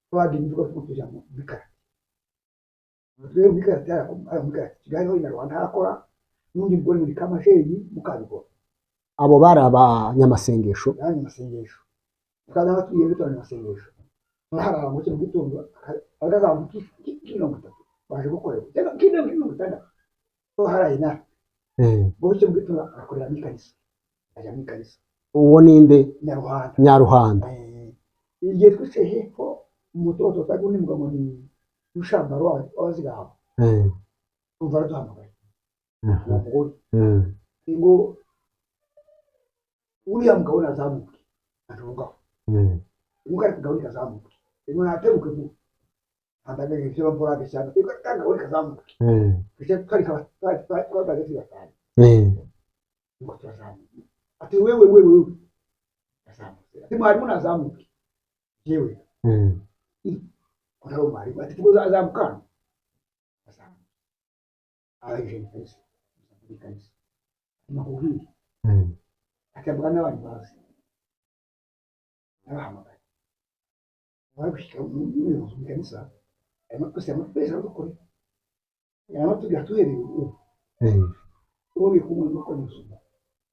Twagiye imivugo tuja muri karate. Twebwe muri karate, hariya muri karate Kigali ho Nyarwanda harakora n'undi mugore muri Kamashenyi mukabikora. Abo bari abanyamasengesho. Yandi masengesho tukaza tugiye dutora amasengesho, harara mu gitondo agazamu 30 baje gukorera cyangwa kino 60 ho haraye na buke mu gitondo agakorera mu ikanisa, ajya mu ikanisa. Uwo ninde? Nyaruhanda. Nyaruhanda. Igihe twicaye hepfo umutoto twari undi mugabo ni Rushambaro w'Abazigaba, tumva araduhamagaye uwo mugore ngo uriya mugabo nazamuke antungaho, umugabo ari kugabo kazamuke, ngo natebuke vuba andagaje ibyo bamvura cyane kagabo kazamuke. Twicaye twari twari turi batanu, ngo turazamuka, ati wewe wewe wewe azamutse, ati mwarimu nazamuke yewe ko mwarimu, ati tuko azamuka hano, azamuka arangije mu kanisa, mu kanisa makubwira, ati avuga n'abandi bazi nabahamagaye bari gushyika umuyobozi mu kanisa, aya makosa twese aradukore, aya tuhereye ubu ubu kumwe nuko nyusuku.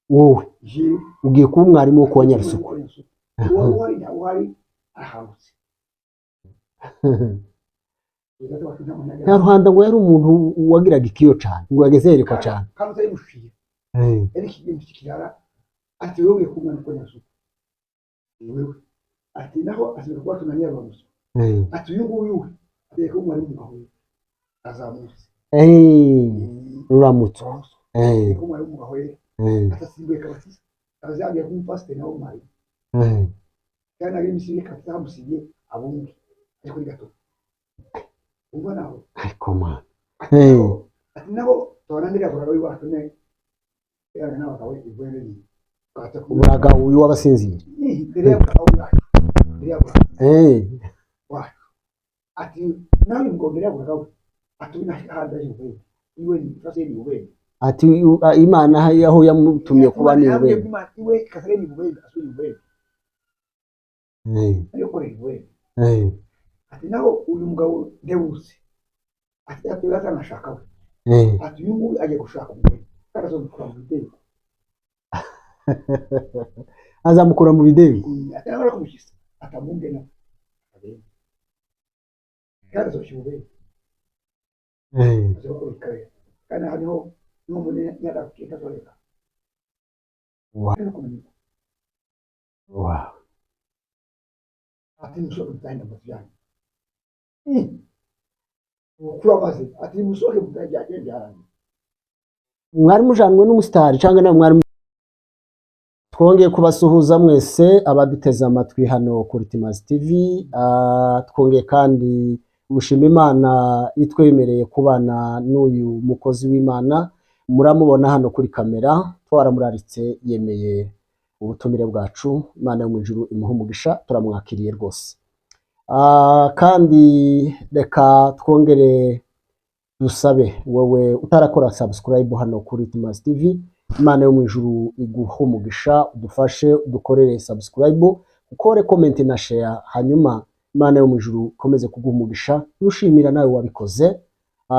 Wowe je ugiye kuba umwarimu wo kuba Nyarisuku. Uwo uhari ntawe uhari arahangutse. Nyaruhanda ngo yari umuntu wagiraga ikiyo cyane, ngo yageze yerekwa cyane. Kandi utari mushiye yari kimushyikirara, ati wewe ugiye kumwe nuko nyasuku wewe, ati naho asubira kuba tunaniye abamusu, ati uyu nguyu we agiye kuba umwarimu mugabo we azamutse. Ruramutse. Agiye kuba umwarimu mugabo we, atasimbuye kabatiza azagiye kuba umupasiteri nawe umwarimu, kandi nari imisibe kabatiza hamusigiye abunge ariko ni gato ubwo naho. Ariko mana. Ati naho tubona ndira we wacu ne yana n'abagabo igwende ni kata ku Uraga uyu w'abasinzira. Mbere y'abagabo wacu, mbere y'abagabo wacu, ati nawe ngo mbere y'abagabo, ati uyu handa y'ubwenge iwe ni fase ni ubwenge. Ati Imana aho yamutumye kuba ni ubwenge. Iwe kasare ni ubwenge, asuri ubwenge, ariyo korera ubwenge. Ati naho uyu mugabo Ndewusi, ati atanashaka we, ati uyu nguyu agiye gushaka umugore kandi azamukura mu bideni. Azamukura mu bideni. Ati nawe arakumushyisa atamwumve na agende kandi azoshyira ubwenge, azakora ikabera kandi aha niho n'umuntu yarakwita azoreka no kunanirwa. Ati musohoke mutahe amazu yanyu ukura amaze, ati musohoke mutahe byagiye byarangiye. Mwari mujanwe n'umusitari cyangwa nawe mwari? Twongeye kubasuhuza mwese abaduteze amatwi hano kuri Timazi TV. Twongeye kandi gushima Imana itwemereye kubana n'uyu mukozi w'Imana muramubona hano kuri kamera. Twaramuraritse yemeye ubutumire bwacu. Imana yo mu ijuru imuhe umugisha, turamwakiriye rwose. Kandi reka twongere dusabe wowe utarakora subscribe hano kuri Timazi TV, Imana yo mu ijuru iguhe umugisha, udufashe udukorere subscribe, ukore comment na share, hanyuma Imana yo mu ijuru ikomeze kuguha umugisha. Nushimira nawe wabikoze,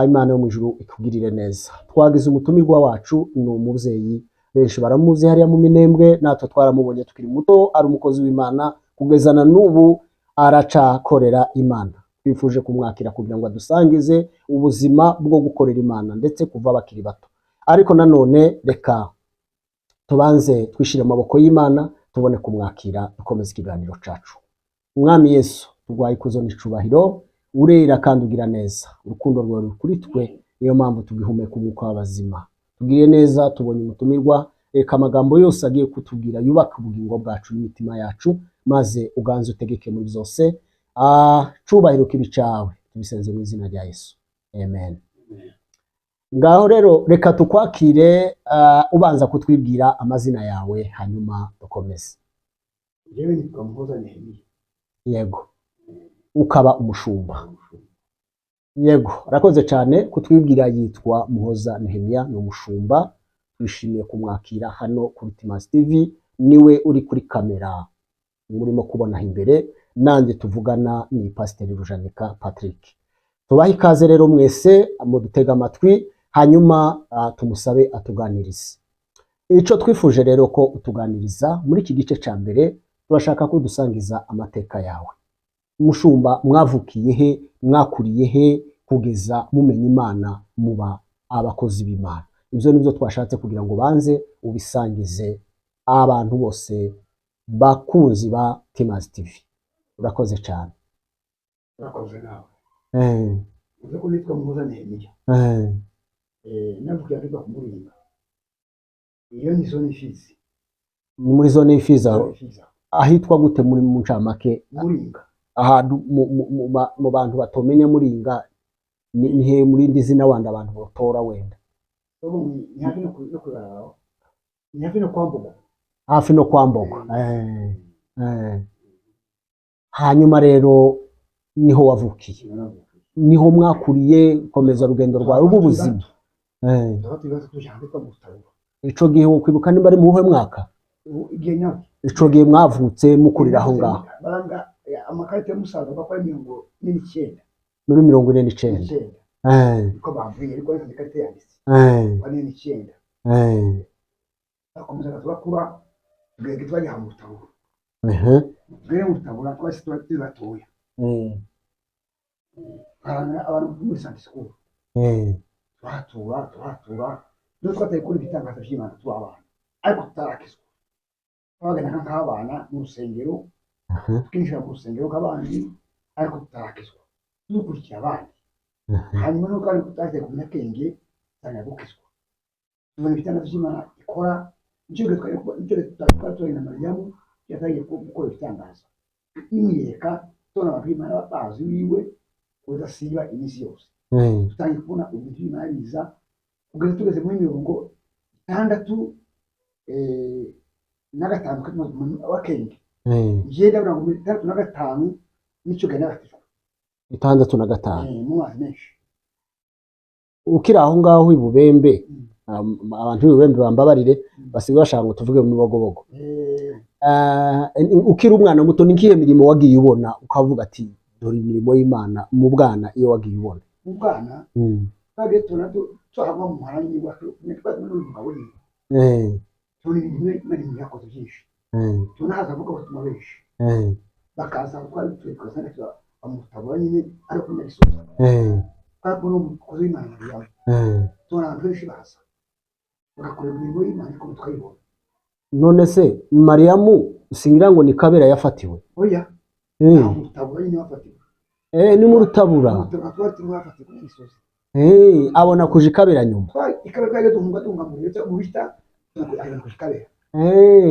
Imana yo mu ijuru ikugirire neza. Twagize umutumirwa wacu, ni umubyeyi benshi baramuzi hariya mu Minembwe, natwe twaramubonye tukiri muto ari umukozi w'Imana, kugeza na n'ubu aracakorera Imana. Twifuje kumwakira kugira ngo adusangize ubuzima bwo gukorera Imana ndetse kuva bakiri bato. Ariko nanone reka tubanze twishyire mu maboko y'Imana tubone kumwakira, dukomeze ikiganiro cacu. Umwami Yesu, turwaye ikuzo n'icubahiro, urera kandi ugira neza, urukundo rwawe ruri kuri twe, niyo mpamvu tugihumeka umwuka w'abazima. Tugiriye neza, tubonye umutumirwa, reka amagambo yose agiye kutubwira yubake ubugingo bwacu n'imitima yacu, maze uganze utegeke muri byose. Cubahiro kibi cawe, tubisenze mu izina rya Yesu, amen. Ngaho rero reka tukwakire, ubanza kutwibwira amazina yawe hanyuma dukomeze. Jewe nitwa Muhoza Nehemiya. Yego, ukaba umushumba. Yego, arakoze cyane kutwibwira, yitwa Muhoza Nehemiya, ni umushumba. Twishimiye kumwakira hano kuri Timazi TV, niwe uri kuri kamera murimo kubonaho imbere. Nanjye tuvugana ni Pasiteri Rujanika Patrick. Tubahe ikaze rero mwese mudutega amatwi, hanyuma tumusabe atuganirize. Icyo twifuje rero ko utuganiriza muri iki gice cya mbere, turashaka ko dusangiza amateka yawe. Mushumba, mwavukiye he, mwakuriye he, kugeza mumenya Imana muba abakozi b'Imana? Ibyo nibyo twashatse kugira ngo banze ubisangize abantu bose bakunzi ba Timazi TV. Urakoze cyane. Urakoze nawe. Uze ko nitwa Muhoza Nehemiya. Navukiye ahitwa ku Muringa, iyo ni zone Fizi. Ni muri zone y'Ifizi aho? Zone Fizi aho. Ahitwa gute muri mu ncamake? Muringa. Ahantu mu bantu batomenya Muringa ni he muri indi zina wanda abantu batora wenda? Ubu ni hafi no kwibarabara, ni hafi no kwa Mbogo. Hafi no kwa Mbogo. Hanyuma rero niho wavukiye? Naravukiye. Niho mwakuriye, komeza urugendo rwawe rw'ubuzima. Tuba turi bato, tuje ahitwa mu Rutabura. Ico gihe wokwibuka nimba ari mu buhe mwaka? Ubu igihe nawe Ico gihe mwavutse mukurira aho ngaho? Baranga amakarita y'umusaza bakora 49. Muri 49? Icyenda. Niko bambwiye, ariko ariko ikarita yanditse 49. Bakomezaga turakura, tugenda twajya mu Rutabura. Tugere mu Rutabura, twahise tuba turi batoya. Haranga abantu muri Sunday school. Turahatura, turahatura, niyo twataye kubona ibitangaza by'Imana tuba abana ariko tutarakizwa. Twaganaga nk'abana mu rusengero, tukinjira mu rusengero nk'abandi ariko tutarakizwa, dukurikira abandi. Hanyuma nuko ariko tutagiye kumenya akenge, tangira gukizwa, tubona ibitangaza by'Imana ikora. Nicyo gihe twari nicyo gihe twari turi na Mariyamu yatangiye gukora ibitangaza imwereka, tubona abantu b'Imana bazi wiwe udasiba iminsi yose. Dutangiye kubona ibintu by'Imana biza kugeza tugeze muri 65 wakenge. Njye ndabona ngo 65 nicyo gihe nabatijwe. 65? Mu mazi menshi. Ukiri aho ngaho i Bubembe, abantu b'i Bubembe bambabarire, basigaye bashaka ngo tuvuge mu Bibogobogo. Ukiri umwana muto, ni nkihe mirimo wagiye ubona ukavuga ati dore imirimo y'Imana, mu bwana iyo wagiye ubona? Mu bwana twagiye tubona tuhagwa mu muhanda iwacu, twari kumwe n'umugabo nyine. Tubona ibintu Imana yakoze byinshi. Tubona haza avuga ubutumwa benshi bakaza, twari dutuye tugasanga bamutabura nyine ariko kunyagisoza. Twari kumwe n'umukozi w'Imana Mariyamu. Tubona abantu benshi baza bagakora imirimo y'Imana ariko tukayibona. None se Mariyamu singira ngo ni Kabera yafatiwe? Oya. Nta mutabura nyine bafatiwe. Ni mu Rutabura. Mutabura twari turimo bafatiwe kunyagisoza. Abona kuja i Kabera nyuma. Twari ikabera, twagiye duhunga duhunga mu bita mu bita agana ku Kabera.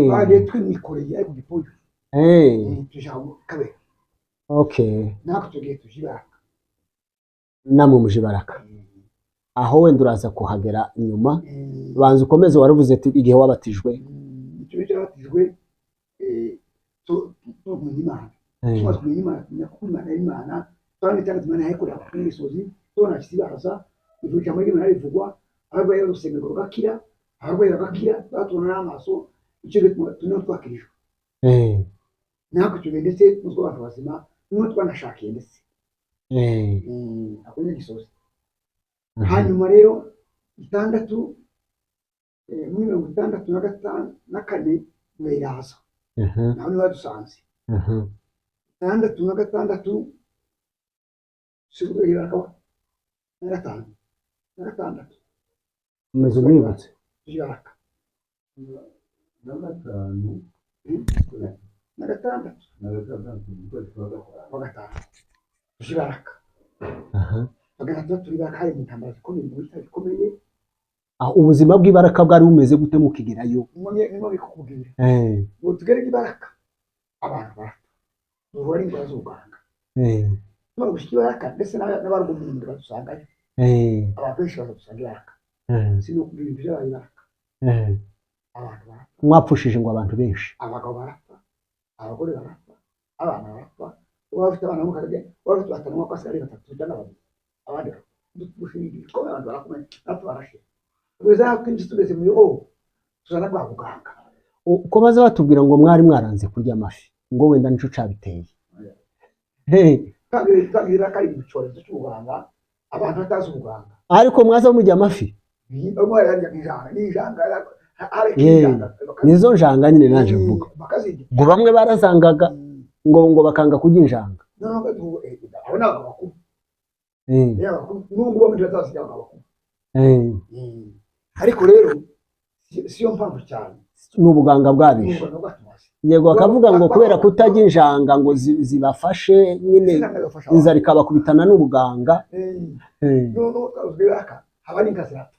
Twagiye twimwikoreye ariko gipoyo. Tuja mu Kabera. Natwe tugiye tuje Ibaraka. Namwe muje Ibaraka. Aho wenda uraza kuhagera nyuma. Banza ukomeze, waravuze ati igihe wabatijwe. Icyo gihe cyabatijwe, tumenya Imana. Tumaze kumenya Imana, tumenya ko Imana ari Imana, tubona ibitangaza Imana yakorera kuri misozi, tubona abashyitsi baza, ijambo ry'Imana rivugwa, abarwayi barusengerwa bagakira, abarwayi bagakira, batubona n'amaso. Icyo gihe tuniho twakirijwe. Natwe icyo gihe ndetse n'utwo abantu bazima niho twanashakiye ndetse. Ako ni gisozi. Hanyuma rero itandatu, muri 64 iraza. Naho niho badusanze. 66 na gatanu na gatandatu. Umeze umwibutse. Ibaraka. Na gatanu. Na gatandatu. Na gatandatu mu kwezi kwa gatanu. Kwa gatanu tuje Ibaraka. Bagana tuba turi Ibaraka, hari mu ntambara zikomeye, mu bita bikomeye. Aho ubuzima bw'Ibaraka bwari bumeze gute mukigerayo? Nimwe bikukubwira ngo tugere Ibaraka, abantu barapfa, duhura n'indwara z'ubuganga. Tumara gushyika Ibaraka, ndetse n'abarwumunda badusangayo. Abantu benshi baza gusanga Ibaraka. Sinokubwira ibintu byabaye Ibaraka. Abantu barapfa. Mwapfushije ngo abantu benshi? Abagabo barapfa, abagore barapfa, abana barapfa. Uba bafite abana mukarya, uba bafite batanu mwaka ari batatu cyangwa babiri, abandi barapfa. Dushinga ibikombe, abantu barakomeye, barapfa, barashira. Kugeza aho twinshi tugeze mu bihogo tuzana bwa buganga. Uko baza batubwira ngo mwari mwaranze kurya amafi, ngo wenda nico cabiteye. Hey. Twagira ko ari icyorezo cy'ubuganga, abantu batazi ubuganga. Ariko mwaza murya amafi? Bamwe bararya injanga n'injanga, hari Yeah. injanga. Nizo njanga nyine naje mvuga. Bakazirya. Ngo bamwe barazangaga, ngo bakanga kurya injanga. Noneho abo ni abagabo bakuru. Abakuru n'ubu bamwe ntibazazirya, abagabo bakuru. Ariko rero siyo mpamvu cyane. Ni ubuganga bwabishe. N'ubuganga bwatumaze. Yego, bakavuga ngo kubera kutarya injanga ngo zibafashe nyine, Injanga zigafasha abantu. Inzara ikabakubitana n'ubuganga. Noneho twabuzwe baraka haba n'inka zirapfa.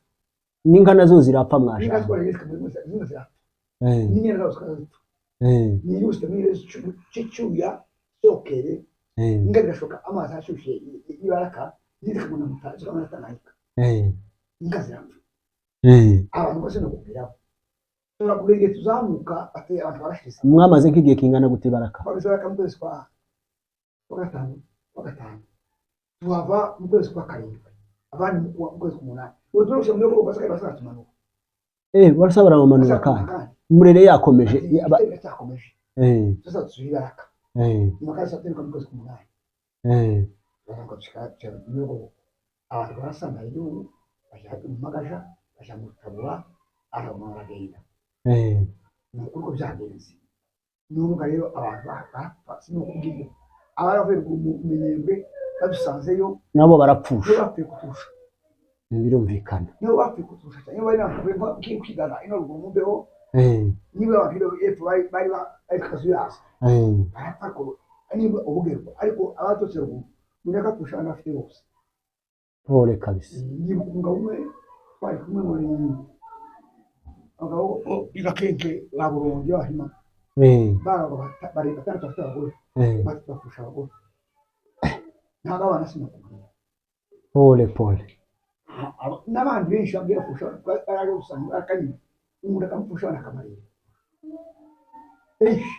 N'inka nazo zirapfa N'inka mwajana. zitwara zimwe zirapfa. N'inyana zazo zikazipfa. Niyo zitamire cy'icyuya cyokere. Inka zigashoka amazi ashyushye y'ibaraka, zikabona zikabona Tanganyika. Inka zirapfa. Abantu bose no kubwiraho turakubwira igihe tuzamuka ati abantu barashize. Mwamaze nk'igihe kingana gute baraka? Twageze baraka mu kwezi kwa gatanu, tuhava mu kwezi kwa karindwi, abandi mu kwezi k'umunani. Ubu turusha mu rwego rwa basatumanuka. Barasa barabamanura kandi murere yakomeje. Cyakomeje. Tuza dusubira ibaraka. Nyuma kandi tuzateruka mu kwezi k'umunani. Baravuga dushaka mu rwego abantu barasanga igihugu bajya mu Magaja, bajya mu Tabura, abantu baragenda. Ni ukuri ko byagenze n'ubwo rero abantu barapfa, sinukubwira abaravuye mu Minembwe badusanzeyo. Nabo barapfusha. Nibo bapfuye kuturusha. Birumvikana. Nibo bapfuye kuturusha cyane, nibo bari bavuye nko kwigana ino ruguru mu mbeho. Niba abantu hepfo bari bari kazuyaza barapfa, ariko niba ubugerwa, ariko abatutse ruguru munyaka kurusha abandi bafite bose. Pole kabisa. Nibuka umugabo umwe twari kumwe muri abagabo bigakenke ba Burundi b'Abahima. Bari abagabo bari batandatu bafite abagore. Batatu bapfusha abagore, ntabwo abana sinakubwira. Pole pole. N'abandi benshi bagiye bapfusha, baraje gusanga akanyuma umuntu akamupfusha abana akamarira benshi.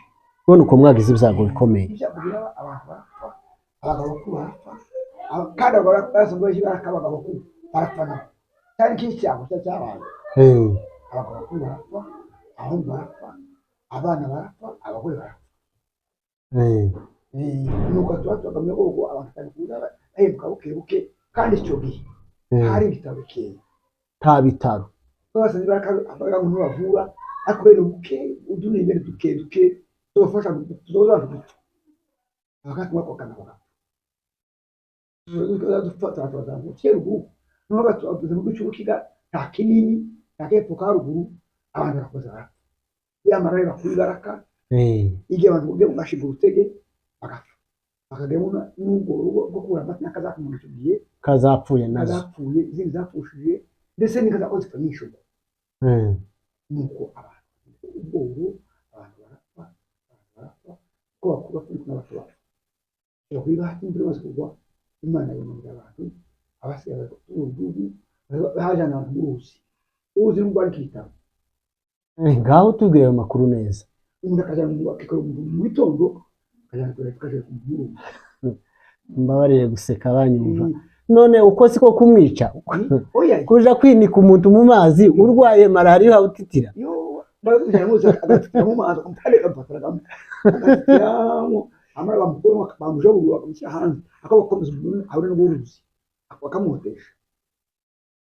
Ubona uko mwagize ibyago bikomeye. Ibyago biraba, abantu barapfa, abagabo bakuru barapfa. Kandi abagabo basanzwe baje baraka, abagabo bakuru barapfa nabo cyari nk'icyago cyari cyabaye. Abagabo bakuru barapfa, abahungu barapfa, abana barapfa, abagore barapfa. Nuko tuba tubagamye ubwo abantu bari kuza bahemuka buke buke, kandi icyo gihe hari ibitaro bikeya. Nta bitaro. Basanze baraka abaganga ntibavura, ariko bene buke udunebere duke duke tubafasha tuzoza abantu dupfa bakatuma bakana bagapfa dupfa turazamutse ruguru noneho tubavuze mu gice cy'Urukiga, nta kinini nta kepfo ka ruguru, abantu barakoze barapfa yamara rero bakuru baraka. Igihe abantu bagiye bagashinga urutege bagapfa, bakagemo n'ubwo rugo rwo kubura amata n'akazaka umuntu icyo gihe. Kazapfuye nazo. Kazapfuye, izindi zapfushije, ndetse n'inka zako zipfa nyinshi ubwo. Nuko abantu ubworo, abantu barapfa, abantu barapfa ko bakuru bakuru n'abato bapfa. Kuri imvura imaze kugwa, Imana yunamira abantu abasigaye urudugu hajana abantu mu ruzi, uruzi nubwo ari kitaro. Ngaho tubwire ayo makuru neza. Umuntu akajana akikora umuntu mu gitondo akajana kure akaja mu ruzi. Mbabarire guseka banyumva. None uko siko kumwica? Oya. Kuja kwinika umuntu mu mazi urwaye malariya utitira. Yo barazijana mu ruzi, agatitira mu mazi, akamutare akamufataragamo agatitiramo, amara bamukura bamujabura bakamushyira hanze akabakomeza umuntu ahure n'uruzi bakamwotesha.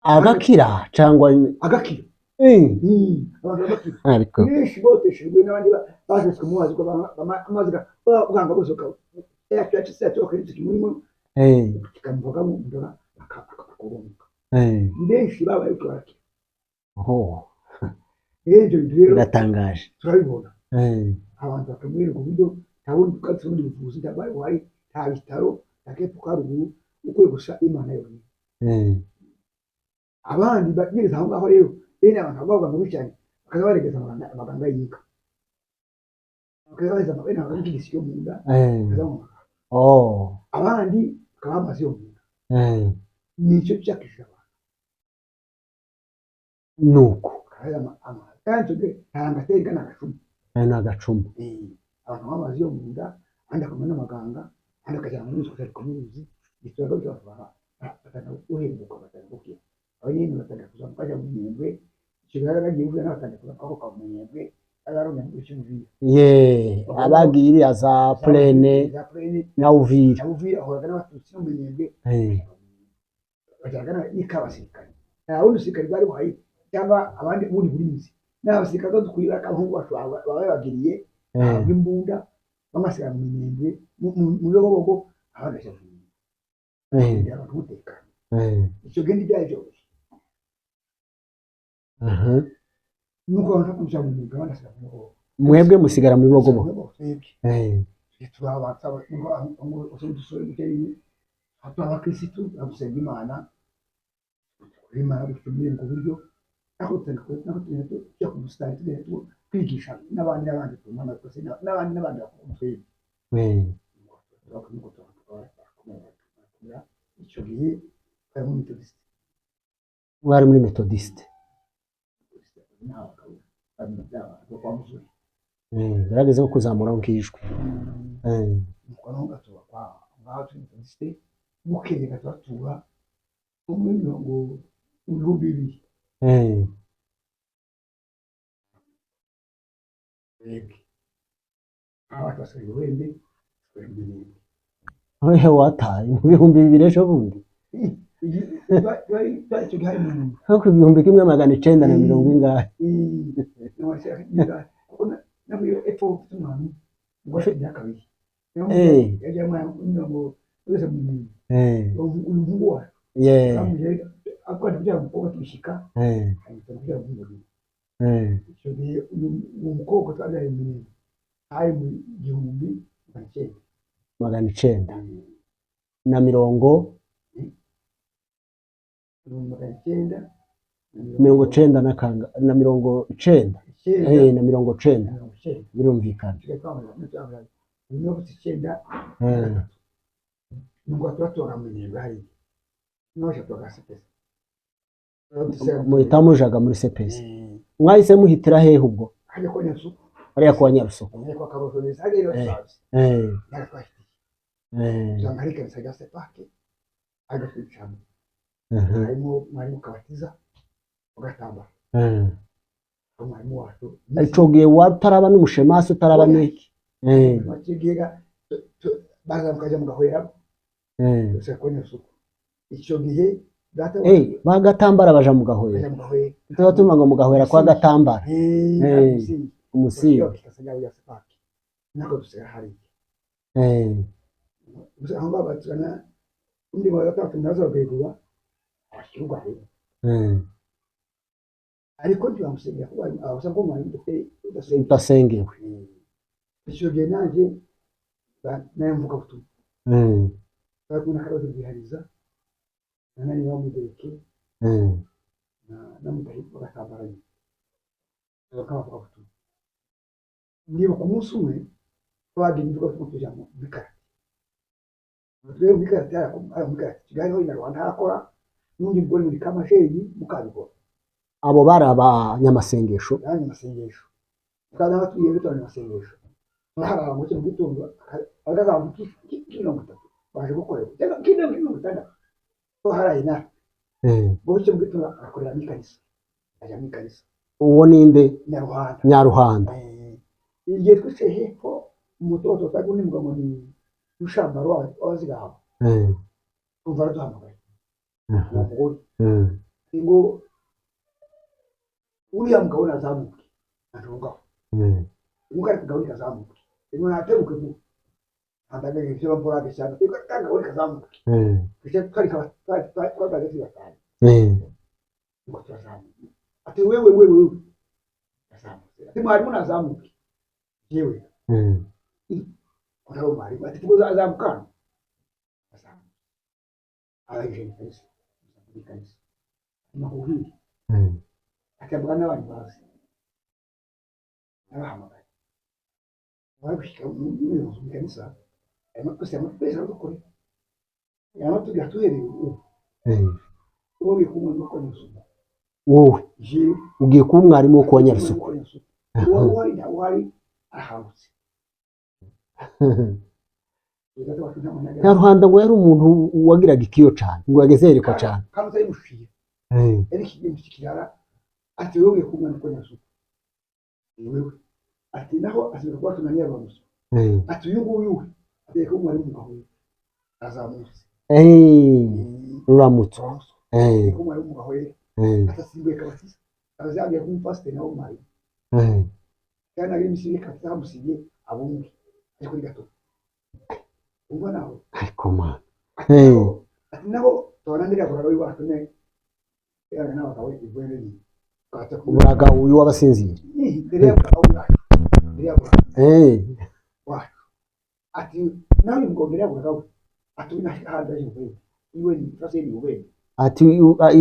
Agakira cyangwa? Agakira. Abantu bagakira. Ariko benshi boteshejwe n'abandi bashetswe mu mazi, amazi bwanga bose yacu kimurimo kikamuvagamo umuntu akakurunga. Benshi babaye uko barakira. Oh, rero ibyo bintu rero biratangaje. Turabibona. Abantu bakamwereka uburyo nta bundi bwatsi, bundi buvuzi nta bwari buhari, nta bitaro, nta kepfo ka ruguru, ukwiye gusa Imana yonyine. Abandi bageze aho ngaho rero bene abantu bavuga ngo cyane bakaza baregeza amaganga y'inka, bakaza bareza bene abaganga b'igisi yo mu nda. Bakaza mu maganga. Oh. Abandi bakabaha amazi yo mu nda. Nicyo cyakishije abantu. Nuko bakabaha amazi, kandi icyo gihe nta ngateri ni agacuma. Aya ni agacuma. Abantu banywa amazi yo mu nda, abandi bakanywa n'amaganga, abandi bakajyana mu ruzi bakareka mu ruzi ikibazo cy'abantu batanga guhembuka, batanga gukira. Abo nyine batangira kuzamuka bajya mu Minembwe. Icyo gihe bagiye guhura n'abatangira kuzamuka bakoka mu Minembwe. abaronga mu cyumvira. Ye, abagiye iriya za Plaine Za Plaine na Uvira. Na Uvira, ahuraga n'Abatutsi no mu Minembwe. Bajyaga n'ikabasirikare, nta wundi musirikare bari buhaye cyangwa abandi bundi burinzi, n'abasirikare badukuye abahungu bacu baba babagiriye bahabwa imbunda, bamwe basigara mu Minembwe mu Bibogobogo, abandi bashyira mu Minembwe kugira ngo umutekano. Icyo gihe ntibyari byoroshye. Nuko abantu bakuja mu Minembwe, abandi basigara mu Bibogobogo. Mwebwe musigara mu Bibogobogo? Twebwe turi abakirisitu, gusenga Imana, Imana dutumiye mu buryo aho tugenda tujya ku busitani, tugenda twigisha n'abandi n'abandi tumana twese n'abandi n'abandi bakuru twebwe. Icyo gihe twari muri Metodisite. Mwari muri Metodiste? N'abagabo kwa Muzuri. Gerageza nko kuzamura nk'ijwi. Nuko naho gatuba kwa ngaho turi Metodisite, bukeye gatubatura muri 2000. Twebwe abacu basigaye Uruhembe, turi mu Minembwe. Wehe wataye mu 2000 ejo bundi? Icyo gihe hari mu Nko ku 1900 na mirongo ingahe? Navuye epfo mfite umwami ngo afite imyaka 2. Yagiye mirongo wese mu Minembwe. Uyu muhungu wacu akwana kubyara umukobwa tubishyika, hanyuma kubyara umuhungu. Icyo gihe uwo mukobwa twabyaye mu Minembwe hari mu 1900. 900 na mirongo 1900 90 na kanga na 90. 90. Na 90. 90. Birumvikana. Tusigaye twambaye 90. Nuko turatora mu Minembwe hariya n'abasha tubagasepeza. Muhita mujaga muri CPS? Mwahise muhitira hehe ubwo? Hajya kwa Nyasuku. Hariya kwa Nyarusuku? Hajya kwa Karoso neza hajya rero turazi ntabwo twahitiye. Usanga hari ikanisa rya Sepake ajya kwicamo. Harimo mwarimu Kabatiza ugatambara, umwarimu wacu. Ico gihe wataraba n'umushemasi, utaraba n'iki? Bakigega baza mukajya mugahwera gusa kwa Nyasuku icyo gihe data. Bagatambara baja mu Gahwera? Bajya mu Gahwera. Tuba tuvuga ngo mu Gahwera kwa Gatambara. Umusingi. Umusingi. Sepake nako dusiga hariya. Gusa aho ngaho batugana undi wa gatatu nazo bagegura abashyirwa rero. Ariko ntibamusengera kuko abasa ko mwarimu udasenga. Utasengewe. Icyo gihe nanjye nayo mvuga butumwa bari kumwe na Karoti Rwihariza na nani bamudereke na Mudahi bagatambaranye bakabavuga butumwa. Niba ku munsi umwe twagiye imvuga butumwa tujya muri karate, twebwe muri karate hari muri karate Kigali ho Inyarwanda harakora n'undi mugore muri Kamashenyi Mukabigora. Abo bari abanyamasengesho? Abanyamasengesho, tukaza batuye bitwa abanyamasengesho, turaharara mu gitondo agazamu 30 baje gukorera cyangwa 60 tuharaye natwe. Bucye mu gitondo agakorera mu ikanisa, ajya mu ikanisa. Uwo ninde? Nyaruhanda. Nyaruhanda. Igihe twicaye hepfo umutoto twari kumwe n'umugabo ni Rushambaro w'Abazigaba. Tumva araduhamagaye uwo mugore ngo uriya mugabo nazamuke antungaho. Nuko ari kugaburi kazamuke ngo natebuke vuba andaga ibyo bambura cyane kagaburi kazamuke. Twari twari turi batanu. Ngo turazamuka, ati wewe wewe wewe azamutse, ati mwarimu nazamuke yewe. Urabo mwarimu ati tuko azamuka azamuka arangije mu kanisa, mu kanisa makuhiri. Akavuga n'abantu bazi nabahamagaye bari gushyika mu kanisa ayo twese aradukore yamatubwira tuhereye ubu. Ubu kumwe nuko nyusuku. Wowe? Jewe. Ugiye kuba umwarimu wo kwa Nyarusuku? Uwo uhari ntawe uhari arahangutse. Nyaruhanda ngo yari umuntu wagiraga ikiyo cyane, ngo yageze yerekwa cyane. Kandi utari mushiye yari ikintu kirara ati wewe ugiye kumwe nuko nyasuku wewe. Ati naho asubira kuba tunaniye abamuso. Ati uyu nguyu we ateka umwarimu mugabo azamutse. Ruramutso. Ruramutso. Ateka umwarimu mugabo atasimbuye kabatiza azabye kumupasiteri nawe umwarimu. Kandi nari imisibe kabatiza hamusigiye abumwe ariko ni gato umva nawe. Ariko mana. Ati naho tubona buraga w'iwacu ne yanga n'abagabo igwende ni Buraga uyu w'abasinzira. Mbere ya buraga w'iwacu, mbere ya buraga wacu. Ati nawe ngo mbere ya buraga we, ati uyu nahanda y'ubwenge iwe ni fase ni ubwenge. Ati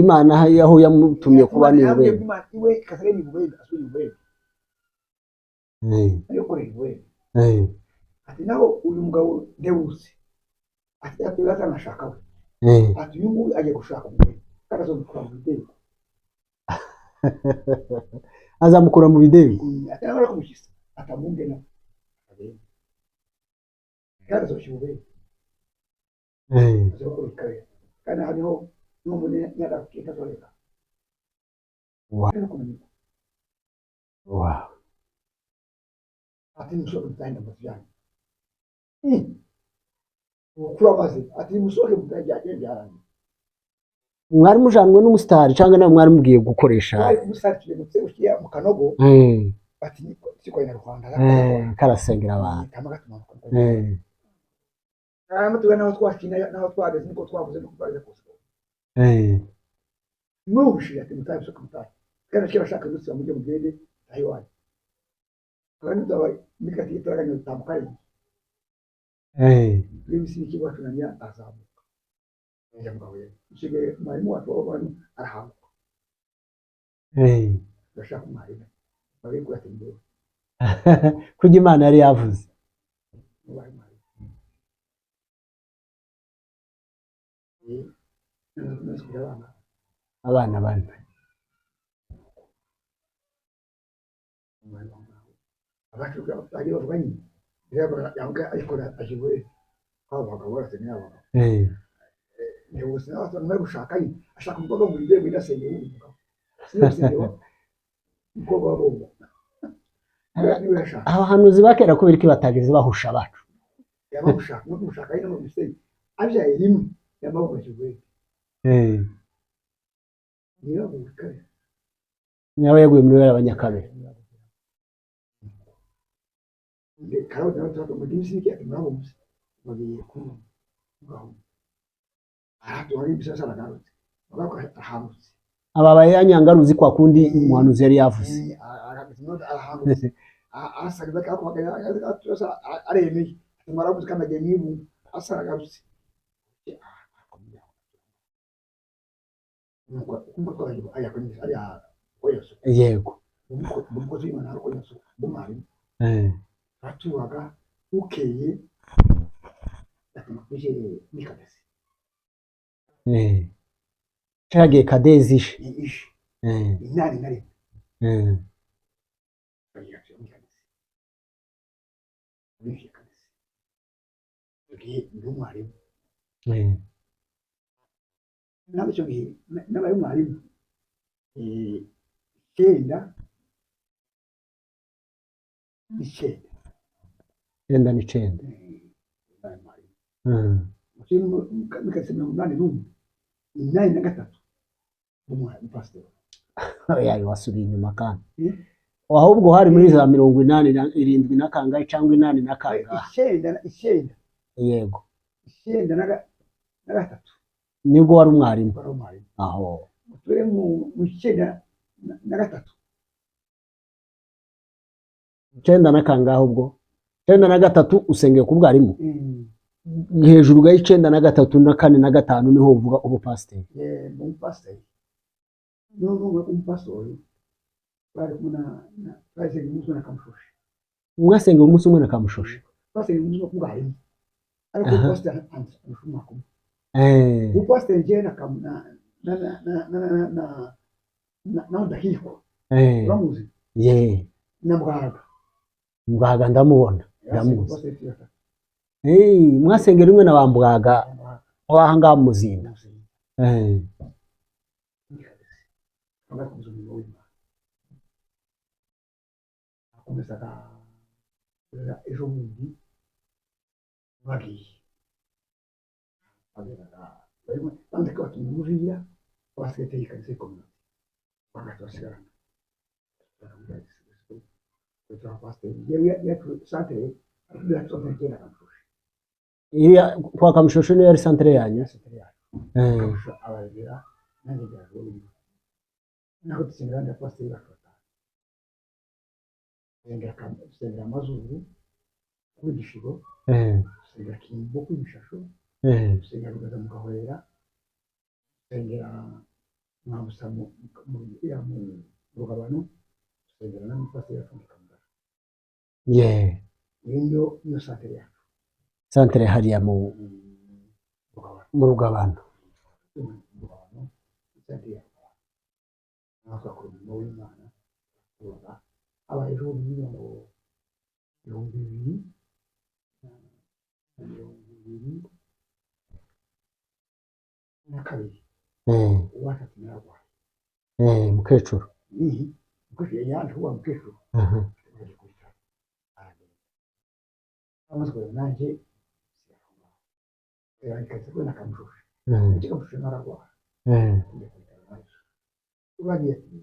Imana aho yamutumye kuba ni ubwenge. Iwe kasare ni ubwenge, asuri ubwenge. Ariko ni ubwenge. Ati naho uyu mugabo ndewuse ati atanashaka we. Ati uyu nguyu agiye gushaka umugore kandi azamukura mu bidego. Azamukura mu bidego. Ati nawe arakumushyisa atamwumve na kandi azoshyira ubwenge. Azakora ikabera kandi hariho n'umuntu nyarabwira azoreka. Ati musohoke mutahe amazu yanyu. Ukura amazi ati musohoke mutahe byarangiye. Mwari mujanwe n'umusitari cyangwa nawe mwari mugiye gukoresha? Mwari umusitari tugemutse ushyira mu kanogo. Ati siko na Rwanda. Karasengera abantu. Kama naho twakina naho twageze niko twavuze niko twageze kose. Mwumvishije ati mutahe musohoke mutahe. Kandi kera ashaka gusubira mujye mugende tahe iwanyu. Kandi tubaye mikati itaraganya tamukari. N'ibisi wacu nanya azamuka. Yamugabo ye. Nshige mwarimu wacu w'abantu arahamuka. Ndashaka umwarimu. Bari kuratembera. Kujya Imana yari yavuze. Abana bane. Abacu bagiye bavuga nyine. Yavuga ariko ajiwe abagabo barasenga abagabo. Ntibose nawe gushaka nyine ashaka umukobwa mu bidego inasengera umugabo. Sinasengera umukobwa w'abongo. Abahanuzi bakera kubera iki batageze bahusha abacu? Yabamushaka no kumushaka nyine mu bisenge. Abyaye rimwe yamabujijwe. Niyo bukare. Nawe yaguye muri abanyakabere. Karoti nawe tuba mu gihe ati murabumse bagiye kumva aratuha ibisasa aragarutse ahamutse. Ababaye yanyangaruzi kwa kundi umuhanuzi yari yavuze. Arahamutse asaga aremeye murabumse kandi agiye mwibu asaragarutse. Yego. Umukozi w'Imana umwarimu. Baturaga bukeye batumukuje muri Kadezi. Cyagiye Kadezi ishe. Ishe. Inani na rimwe. Muri Kadezi. Tugiye ndi umwarimu. Nawe icyo gihe nabaye umwarimu. 9 9. 99. 81 83 umupasiteri. Yayo wasubiye inyuma kandi. Ahubwo hari muri za 87 na kangahe cyangwa 8 na kangahe? 9. Yego. 93. Nibwo wari umwarimu. Aho. Turi mu 93. 9 na kangahe ubwo? 93 usengeye ku bwarimu. Hejuru ga 93 na 4 na 5 niho uvuga ubupasiteri. Umupasiteri. N'ubu umupasiteri bari kumwe na basenga umunsi umwe na Kamushoshe. Mwasenga umunsi umwe na Kamushoshe. Basenga umunsi umwe ku bwarimu. Ariko umupasiteri andusha umwaka umwe. Umupasiteri njyewe na na na na na na na Ndahikwa. Uramuzi? Na Mbwaga. Mbwaga ndamubona. Ndamuzi. Mwasengera rimwe na Bambwaga waha ngaha Muzinda. Akomezaga Kugeza ejo bundi bagiye bageraga barimo bandika bati muvira abasekreteri y'ikanisa y'ikominote bagato basigarana santere yacu igenda Kamushushe. Iriya kwa Kamushushu niyo yari santere yanyu? Santere yacu. Kamushushu abarera, nanjye njyana uwo naho dusengera abandi bapasiteri bacu batanu. Dusengera Amazuru kuri Gishigo, dusengera Kimbo kuri Mishasho, dusengera Rugaza mu Gahwera, dusengera Mwabusa mu Rugabano, dusengera n'umupasiteri wacu mu Kamugara. Iyo niyo santere yacu. Santere hariya mu Rugabano. Mu Rugabano. Mu Rugabano, santere ya Rugabano, naho tugakora umurimo w'Imana. Tubaga aba ejo bundi 2022, uwacu ati nararwaye. Mukecuru. Nihi mukecuru yari yaje kuba mukecuru. Bajya ku bitaro, aragenda, amaze kugenda nanjye ikaze kubona Akamushusha. Kuki Kamushusha nararwara? Njya ku bitaro nanjye uragiye ati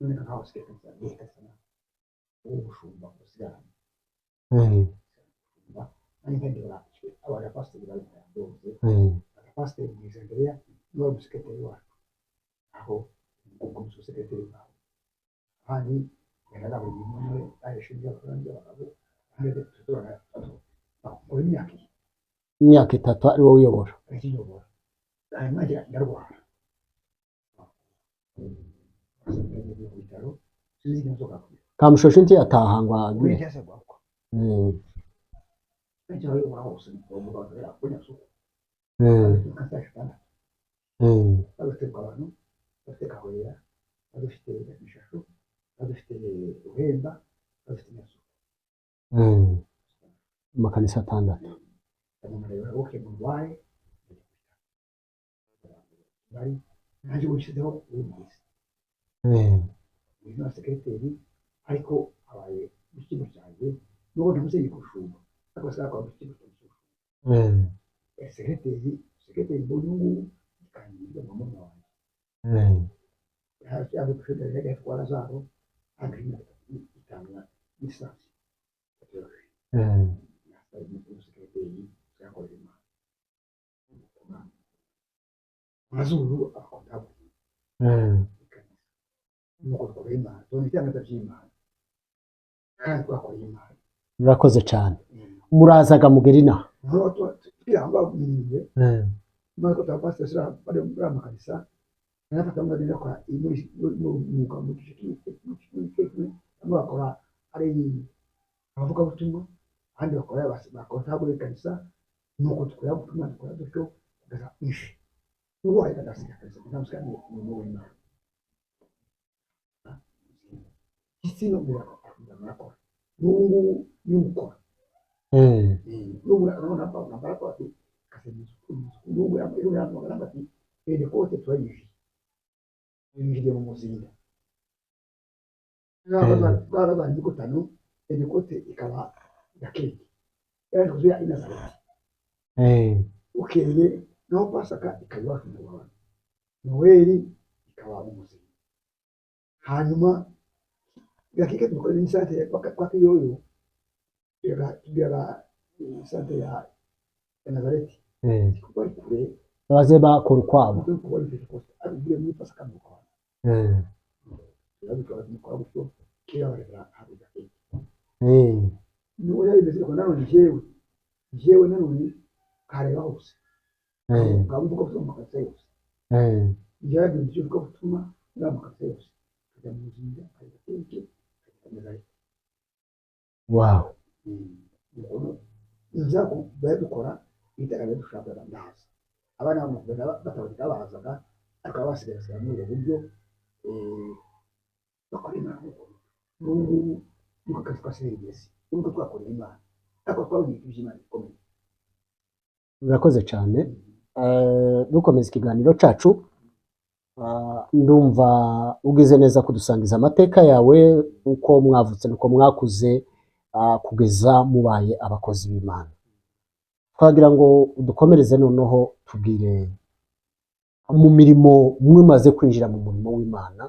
none nkaho usigaye kanisa ngiye kanisa nawe uwo bushumba usigaranye bushumba nanjye ndeba abapasiteri bari bose. Abapasiteri Mwiza Andrea niwe wari umusekreteri wacu, aho ubwo umusekreteri wawe abandi yaraga buri muntu we ayishinzwe abagore n'abagabo, abandi tutora bakora imyaka iyi. Imyaka 3 ari wowe uyobora? Akiyobora, hanyuma njya ndarwara, ngiye ku bitaro, sinzi ikibazo kakubwira. Kamushushu ntiyataha ngo Ubu cyase gwakwa. Icyo bayobora hose umugabo atagera kuri Nyasuku. Kanisa 6. Badufite Rugabano, badufite Gahwera, badufite Mishashu, badufite Ruhemba, badufite Nyasuku. Amakanisa 6. Ndamureba oke murwaye bari nanjye wishyizeho uyu mugezi. Uyu ni sekreteri, ariko abaye mu kigo cyanjye nubwo ntamusenye kurushumba, ariko basaba kwa mu kigo cyanjye. Sekreteri mbonye ubu ngubu ikanyiga mama wanjye. Yaje gushobora yatwara Lazaro hagati y'imyaka 5 na lisansi. Sekreteri yakorera Imana Mazuru abakontabule ikanisa, nuko dukorera Imana, tubona ibyangombwa by'Imana kandi twakoreye Imana. Murakoze cyane. Murazaga mugera inaha? Twirangwa mirindwe maze ko pastor sira bari muri amakanisa nafata ngo agenda akora muri mwuga mu gice kimwe, bamwe bakora ari abavugabutumwa, abandi bakora bakontabule ikanisa, nuko dukora ubutumwa, dukora dutyo kugeza ishi n'ubu ariko ndasiga kanisa ndamusiga ni umurimo w'Imana isi no birakora n'ubu ngubu niyo gukora. N'ubu urabona nambara ko ati kase n'ubu yahamagara ati Pentekote turayinjiye, yinjiriye mu Muzinda bwarabanye imigutano, Pentekote ikaba Gakenge yaje kuzuya i Nazareti. Bukeye naho Pasaka ikaba iwacu mu Rwanda, Noweli ikaba mu Muzinda, hanyuma Gakeke dukora n'isante kwa Kiyoyo, tugera isante ya Nazareti kuko ari kure. Baze bakora ukwabo. Kuko ari Pentekote ariko uvuye muri Pasaka mu Rwanda turabikora, tumukora gutyo kera barera hari Gakeke. Nuko byari bimeze, ariko nanone njyewe nanone kareba hose ngaba mvuga butumwa mu makanisa yose. Njyewe ibyo mvuga butumwa muri amakanisa yose, nkajya mu Muzinda, nkajya Gakeke, nkajya Nazareti. Wow. Nza dukora ibitaka dushaka, ndaza abana bamukunda bataboneka bazaga, ariko basigaye basigaye muri ubwo buryo bakora Imana nk'uko n'ubu ngubu niko kazi twaserivisi nubwo twakoreye Imana, ariko twabonye ibintu by'Imana bikomeye. Murakoze cyane. Dukomeza ikiganiro cyacu. Ndumva ugize neza kudusangiza amateka yawe, uko mwavutse n'uko mwakuze. kugeza mubaye abakozi b'Imana. Twagira ngo dukomereze noneho tubwire mu mirimo mumaze kwinjira mu murimo w'Imana,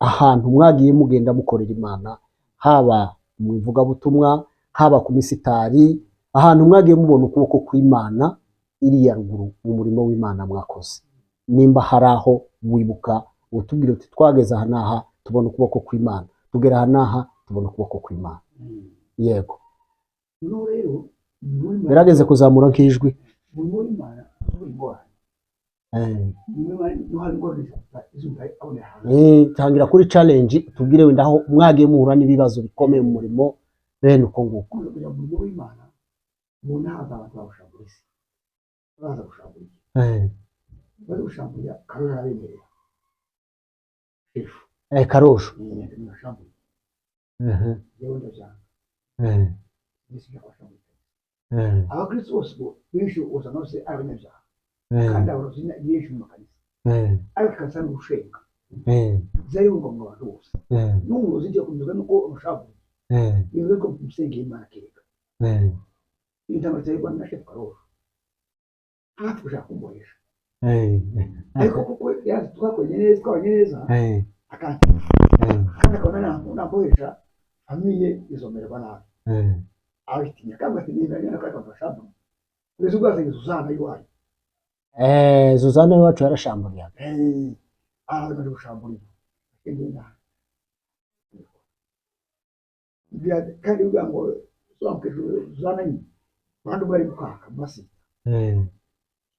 ahantu mwagiye mugenda mukorera Imana, haba mu ivugabutumwa, haba ku misitari, ahantu mwagiye mubona ukuboko kw'Imana iriya ruguru mu murimo w'Imana mwakoze. Nimba hari aho wibuka utubwire uti twageze aha n'aha tubona ukuboko kw'Imana, tugera aha n'aha tubona ukuboko kw'Imana. Yego. Noneho rero umurimo w'Imana, Gerageze kuzamura nk'ijwi. Umurimo w'Imana uba ingorane. Umurimo w'Imana niho hari ingorane zumva abonera hanze. Tangira kuri challenge, tubwire wenda aho mwagiye muhura n'ibibazo bikomeye mu murimo bene uko nguko. Kujya mu murimo w'Imana, umuntu haza abantu bagushambura isi, baza gushambura, baza gushambura. Karori arabemerera, shefu. Karosho. Ntibashambuye. Yewe, ndabyanga. Mbese njya kubashambura? Abakristo bose ubu benshi usanga bose ari abanyabyaha, kandi abarozi ni benshi mu makanisa, ariko ikanisa ni urushenga zayibungabunga abantu bose. N'umuyobozi ngiye kumenya nuko umushambuye, bivuze ko musengeye Imana kereka iyo ntambara ziterwa na shefu Karosho hafi gushaka kumbohesha, ariko kuko yazi twakoranye neza, twabanye neza, akantinya, kandi akabona nambohesha famille izomererwa nabi, abitinya kandi ati niba nyine kandi bafasha kugeza ubwo yazanye Suzana iwanyu. Zuzana iwacu yarashamburiyaga. Araza gushamburira agenda nabi kandi uvuga ngo Suzana nyine abandi ubwo ari mukaka masi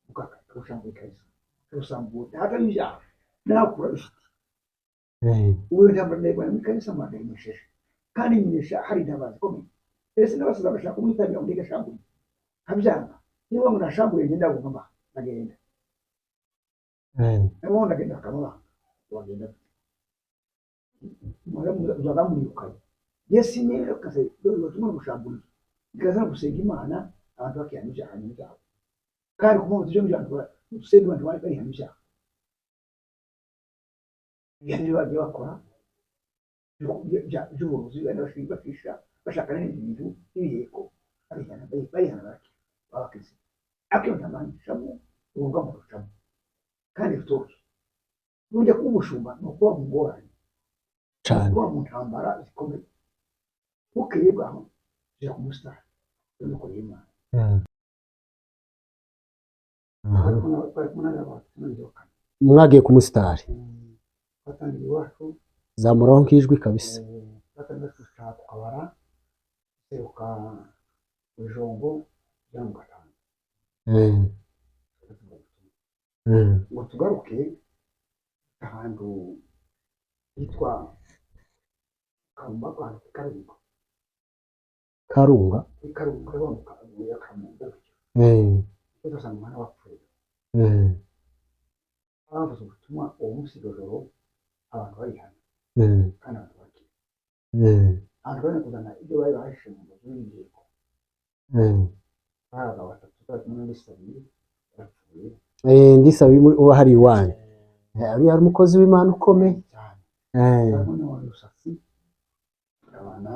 mukaka gushamburira kabisa gusambura hatari ibyaha nakura bifite. Ubu intambara ndayirwanya muri kanisa ndayinesheje, kandi nyinesha hari intambara zikomeye. Ese n'abasaza bashaka kumwitabira ngo ndege ashambuye, nkabyanga. Niba ngo nashambuye ngenda ngomba ndagenda, nabo ndagenda bakamubanga, bagenda uzaga murikanye. Yesu niba kaze batuma gushambura ikaza gusenga Imana, abantu bakihana ibyaha byabo, kandi ku mpamvu z'ibyo abantu gusenga, abantu bari barihana ibyaha, ibyo bagiye bakora by'uburozi, benda bakisha bashaka n'ibindi bintu n'ibiheko, barihana, barihana, barakira, ariko iyo ntambara ncamo, urugamba rucamo kandi rutoroshye. Nujya kuba umushumba ni ukuba mu ngorane, Cyane. kuba mu ntambara zikomeye. Bukeye bwaho tujya ku musitari dukoreye Imana. Twari kumwe n'abantu n'inzoka. Mwagiye ku musitari? Twatangiye iwacu. Zamuraho nk'ijwi kabisa. Twatangiye duca ku kabara, seruka ijongo rya mu gatanu, ngo tugaruke ahantu hitwa Karumba, ahantu ku Karunga. Karunga. Kuri Karunga wa ya Kamunga, dusanga umwana wapfuye. Bavuze ubutumwa uwo munsi iryo joro, abantu barihana, kandi abantu bakira. Abantu bari kuzana ibyo bari bahishe mu nzu y'inteko. Bari abagabo batatu bari kumwe n'Isabiye barapfuye. Ndisabiye uba hari iwanyu. Uriya ari umukozi w'Imana ukomeye. Cyane. Bari kumwe n'uwa Rusatsi, tukabana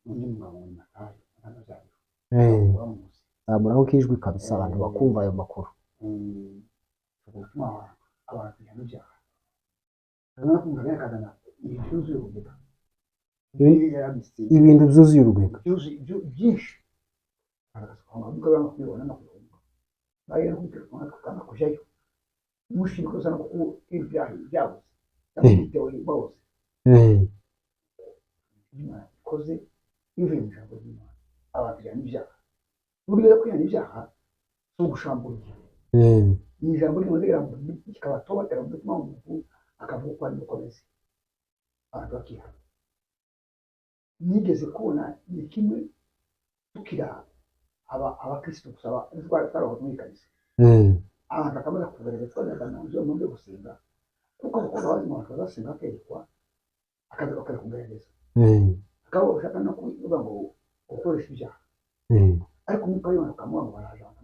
n'undi mugabo wa Matayo ntabwo bamuzi. Zamuraho nk'ijwi kabisa abantu bakumva ayo makuru. Ubutumwa abantu bihana ibyaha, urabona ko umugabo yakazana ibintu byuzuye urugero. Ibintu byuzuye urugwiro. Byuzuye byinshi, banga kubibona no kubihunga, bayo no kubikora kujyayo umushinga usa no kuko ibyaha byabuze cyangwa bitewe babuze. Imana ikoze ivuye mu ijambo ry'Imana, abantu bihana ibyaha. Uburyo bwo kwihana ibyaha si ugushambura, ni ijambo rimaze kikabatobatera mu mutima w'umuntu, akavuga uko ari uko ameze, abantu bakihana. Nigeze kubona ni kimwe tukira abakristo gusa, twarahoze muri kanisa, abantu bakamaze kugaragaza twajyaga mu nzu yo gusenga, kuko abakobwa bazi mu bantu bazasenga bakerekwa, akaza bakaza kugaragaza, akaba ushaka no kuvuga ngo gukoresha ibyaha, ariko umwuka w'Imana ukamuha ngo baraje abantu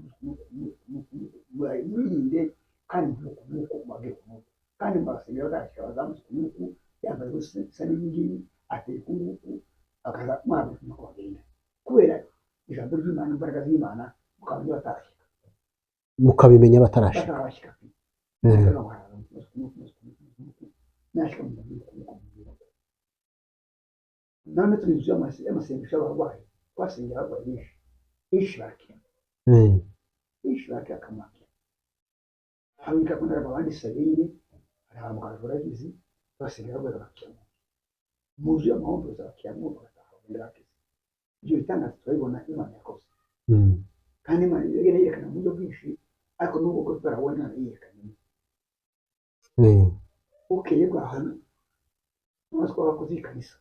mwirinde, kandi nk'uku nk'uku mubabwire uku n'uku, kandi mbasengera bazashyira bazamutse uku n'uku, yambaye ubusa isa n'iyi ngiyi ateye uku nguku. Mukabimenya batarashika. Batarabashyika. None turi inzu y'amasengesho y'abarwayi, twasengera abarwayi benshi benshi barakira, benshi barakira akamaro. Habika ko ndaraba abandi sabine arahamagara urabizi, basengera abarwayi barakira mu nzu y'amahoro, bakiramo bagataha bagenda bakize. Ibyo bitangaza turabibona Imana yakoze. Kandi Imana igenda yerekana mu buryo bwinshi, ariko n'ubwo bwo turabona yerekana. Bukeye bwaho umunsi tw'abakozi b'ikanisa,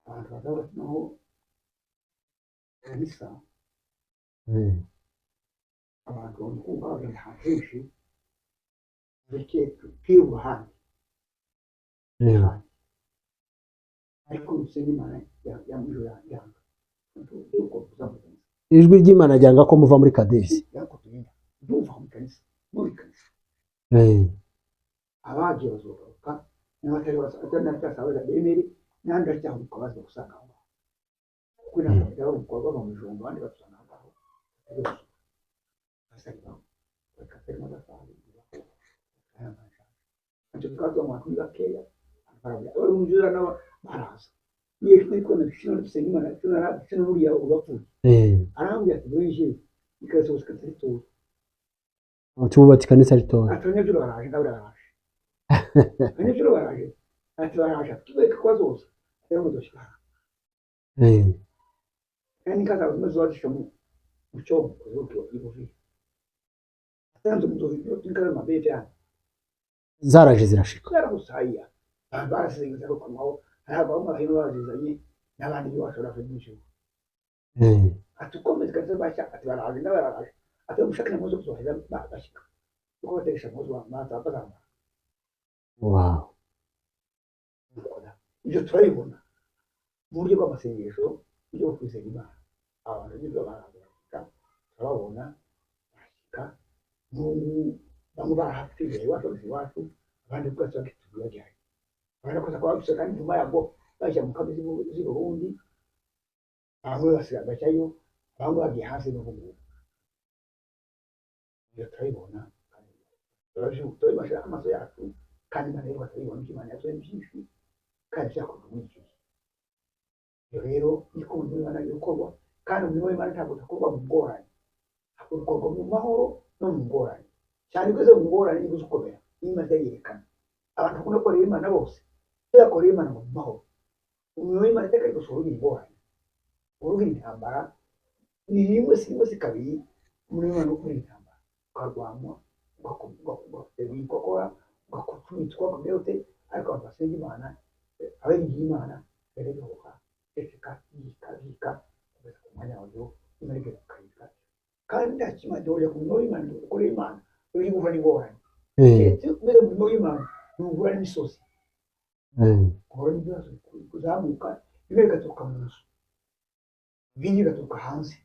abantu baravuga bati naho kanisa, abantu babona kumva bagenda ahantu henshi, reke twiyunga ahandi. Ariko gusenga Imana ya mwijoro yanga yuko tuza mu kanisa. Ijwi ry'Imana ryanga ko muva muri Kadesi. Yanga ko tugenda ndumva mu kanisa, muri kanisa. Abagiye bazogaruka n'abatari n'abatasaba bemere n'abandi baracyahubuka baza gusanga aho ngaho, kuko inama bajya bava mu bijumba, abandi batusanga aho ngaho bakeya baraza buriya ubapfuye. Arambwira ati bwije ikasohoka ritoya. Tububatse ikanisa ritoya. Ati abanyabyo baraje, ndabura baraje, abanyabyo baraje, ati baraje tubereke ko bazoza rero muzoshyira kandi inka zawe zimwe ziba mu cyombo kuzuka ibuvi atanze muzozi inka z'amabere yanyu. Zaraje zirashika. Zaragusayiya abantu barasize kumaho hari abahungu bahino bazizanye n'abandi bashobora kubyinjira. Ati ukomeze kanisa bashya, ati baraje n'abaraje, ati mushake na muzo kuzohera bashyika uko bategesha muzo baza bazamara. Wow. Ibyo turabibona mu buryo bw'amasengesho, mu buryo bwo kwizera Imana. Abantu nibyo baraza barashyika, turababona barashyika n'ubu bamwe barahapfiriye iwacu, bageze iwacu, abandi bwacu bakituye bajyayo barakoze kwa bafise, kandi nyuma yabwo bajya mu kambi z'i Burundi, bamwe basigaye bajyayo, bamwe bagiye hanze n'ubu ngubu. Ibyo turabibona, turabibona amaso yacu, kandi Imana rero turabibona ibyo Imana yakoze ni byinshi kandi byakorwa muri icyo gihe. Ibyo rero niko umurimo w'Imana ukorwa, kandi umurimo w'Imana ntabwo udakorwa mu ngorane, ukorwa mu mahoro no mu ngorane cyane. Ugeze mu ngorane nibwo uza ukomera, Imana irayerekana. Abantu bakunda gukorera Imana bose bakorera Imana mu mahoro. Umurimo w'Imana iteka ryose uba ugira ingorane, uba ugira intambara, ni rimwe si rimwe si kabiri. Umurimo w'Imana ugira intambara, ukarwanywa, ugaterwa inkokora, ugakumitwa ute, ariko abantu basenga Imana, abiringiye Imana, barabihuha ceceka bika bika kugeza ku mwanya wayo Imana igera ukayika. Kandi nta kimana duhurira ku murimo w'Imana, ukorera Imana uri guhura n'ingorane. Keretse umeze mu murimo w'Imana ntuhura n'imisozi, uhura n'ibibazo kuzamuka, bimwe bigaturuka mu nzu, ibindi bigaturuka hanze,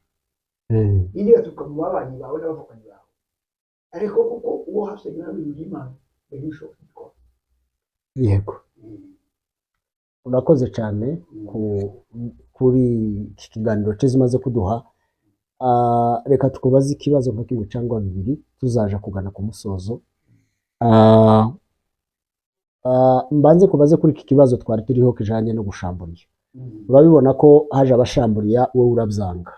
ibindi bigaturuka mu babanyi bawe n'abavukanyi bawe, ariko kuko uwo hasenga n'abiringiye Imana bari bishobora kubikora. Yego, urakoze cyane kuri iki kiganiro cyiza umaze kuduha. Reka tukubaze ikibazo nka kimwe cyangwa bibiri, tuzaja kugana ku musozo. Mbanze kubaze kuri iki kibazo twari turiho kijanye no gushamburiya. Urabibona ko haje abashamburiya, wowe urabyanga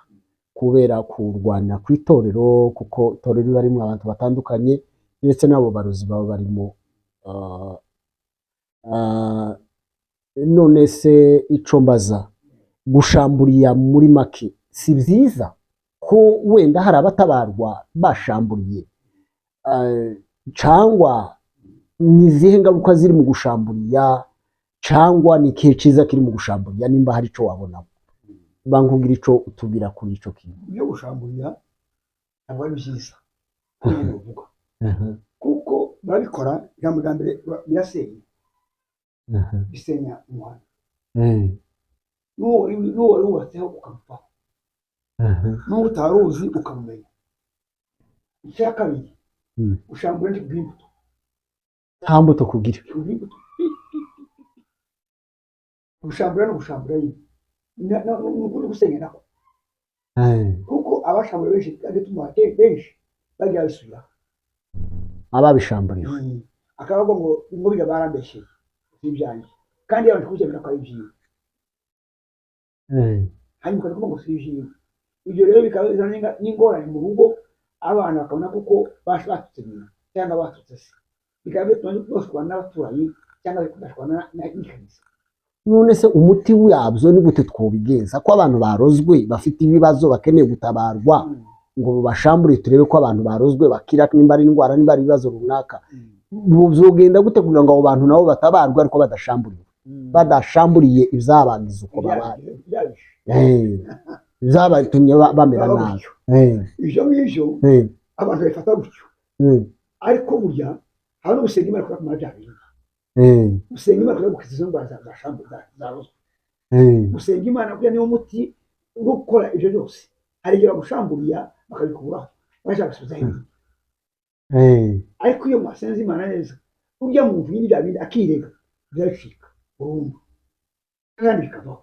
kubera kurwanya ku itorero, kuko itorero riba ririmo abantu batandukanye, ndetse n'abo barozi baba barimo. None se ico mbaza, gushamburiya muri make si byiza ko wenda hari abatabarwa bashamburiye, cangwa ni izihe ngaruka ziri mu gushamburiya, cangwa ni ikihe ciza kiri mu gushamburiya, nimba hari ico wabonamo? Bankubwira ico utubwira kuri ico kintu. Ibyo gushamburiya ntabwo ari byiza nyine uvuga, kuko barabikora ijambo rya mbere birasenya, bisenya umuhanda n'uwo wari wubatseho ukamuvaho, n'uwo utari uzi ukamumenya. Icya kabiri, gushambura ni kubw'imbuto. Nta mbuto kugira. Kubw'imbuto. Gushambura no gushambura nyine ni ukundi gusenya nako, kuko Abashamburiwe benshi kandi tuma benshi bagiye babisubiraho. Ababishamburiwe. Akavuga ngo biga barambeshyeye, si ibyanjye, kandi yabanje kubyemera ko ari ibyiwe, hanyuma ukaza kuvuga ngo si ibyiwe. Ibyo rero bikaba bizana n'ingorane mu rugo, abana bakabona kuko batutse nyina cyangwa batutse se, bikaba bituma bashwana n'abaturanyi cyangwa bashwana n'ikanisa. None se umuti wabyo ni gute twobigenza, ko abantu barozwe bafite ibibazo bakeneye gutabarwa, ngo bashambure, turebe ko abantu barozwe bakira, nimba ari indwara, nimba ari ibibazo runaka, byogenda gute kugira ngo abo bantu nabo batabarwe ariko badashamburiwe, badashamburiye ibyabagize uko babaye? Byabishe. Ibyabatumye bamera Baba nabi. gutyo. Ibyo ngibyo abantu babifata gutyo, ariko burya hari no gusenga Imana kumara bya bintu, gusenga Imana kugira gukiza izo ndwara zarozwe. Gusenga Imana kugira niwo muti wo gukora ibyo byose. Hari igihe bagushamburiya bakabikuraho, bashaka gusubizaho ibindi, ariko iyo mwasenze Imana neza, urya muntu nyine bya bindi akirega, biracika burundu kandi bikavaho.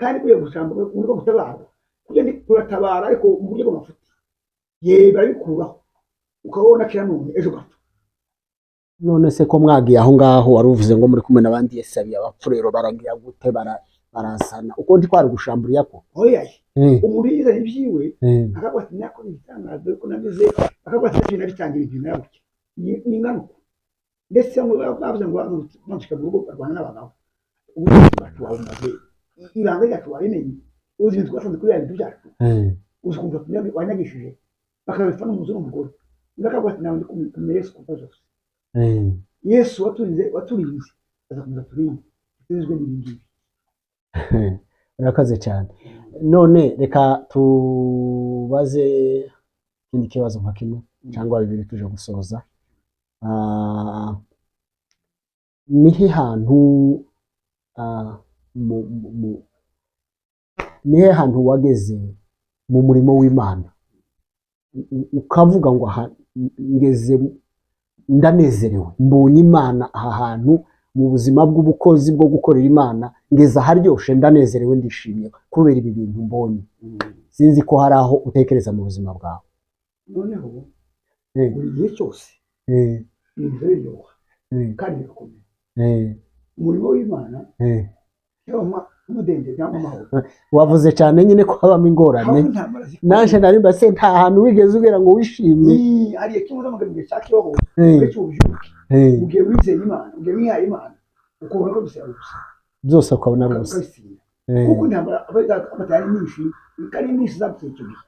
Kandi kuriya gushambura uburyo bwo gutabarwa, kurya ndi kuratabara ariko mu buryo bw'amafuti, ye barabikuraho ukabona kira none ejo ugapfa. None se ko mwagiye aho ngaho, wari uvuze ngo muri kumwe n'abandi yesabiye abapfurero, baragira gute, barazana uko ndi kwari gushamburiya ko? Oya, umuntu yizanye ibyiwe, akavuga ati nakora ibitangaza dore ko nagize, akavuga ati nabyo nabitangira ibintu nabyo ni ingaruka. Ndetse ngo bavuze ngo bamushika mu rugo barwana n'abagabo, ubutegetsi bwacu wabumaze, ibanga ryacu warimenye, uzi ibintu twasanze kuri ya bintu byacu, uzi ukuntu wanyagishije, bakabipfa n'umuzu n'umugore. Undi akavuga ati nawe ndi kumenya Yesu kuva zose. Yesu waturinze azakomeza turinde, turinzwe n'ibi ngibi. Urakoze cyane. None reka tubaze ikindi kibazo nka kimwe cyangwa bibiri tuje gusoza. Nihe hantu nihe hantu wageze mu murimo w'Imana ukavuga ngo aha ngeze ndanezerewe, mbonye Imana aha hantu mu buzima bw'ubukozi bwo gukorera Imana, ngeze aharyoshe, ndanezerewe, ndishimye kubera ibi bintu mbonye? Sinzi ko hari aho utekereza mu buzima bwawe. Noneho buri gihe cyose ibintu biryoha kandi bigakomera. Umurimo w'Imana cyangwa umudendezo cyangwa amahoro. Wavuze cyane nyine ko habamo ingorane. Habamo intambara zikomeye. Naje nari mbase nta hantu wigeze ugera ngo wishime. Hari igihe kimwe mu gihe cya kiroho, gihe cy'ububyuke, mu gihe wizeye Imana, mu gihe wihaye Imana, ukabona ko gusa gusa Byose ukabona ari ubusa. Ukabitsinda, kuko intambara abatari nyinshi kandi nyinshi zaduteye icyo gihe.